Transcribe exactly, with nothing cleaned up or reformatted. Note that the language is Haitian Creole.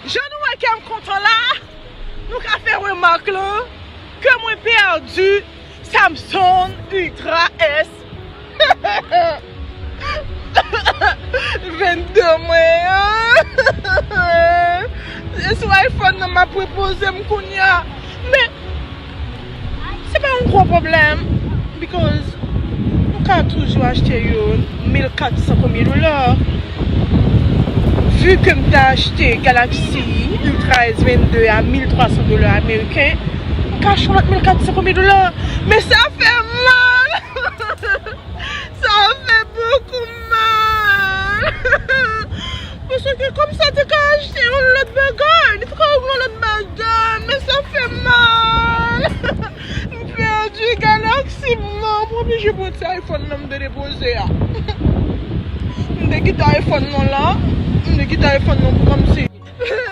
Jan nou wè ke m kontan la, nou ka fè remak lan ke mwen pèdi Samsung Ultra S vennde mwen an. Se sou iPhone nan m ap repoze m kounye a. Men se pa yon gwo pwoblèm, because nou ka toujou achte yo mil kat san konbyen dola. Vu ke m ta achte Galaxy Ultra S vennde a mil twa san dola ameriken, m ka achte yon lòt mil kat san konbyen dola. Men sa fè mal. Sa fè bokou mal. Paske kòm sa te ka achte yon lòt bagay, li te ka yon lòt bagay, men sa fè mal. M pèdi Galaxy m nan, m oblije pran ti iPhone nan m te depoze a. M te kite iPhone nan la, m te kite iPhone nan pou kòmsi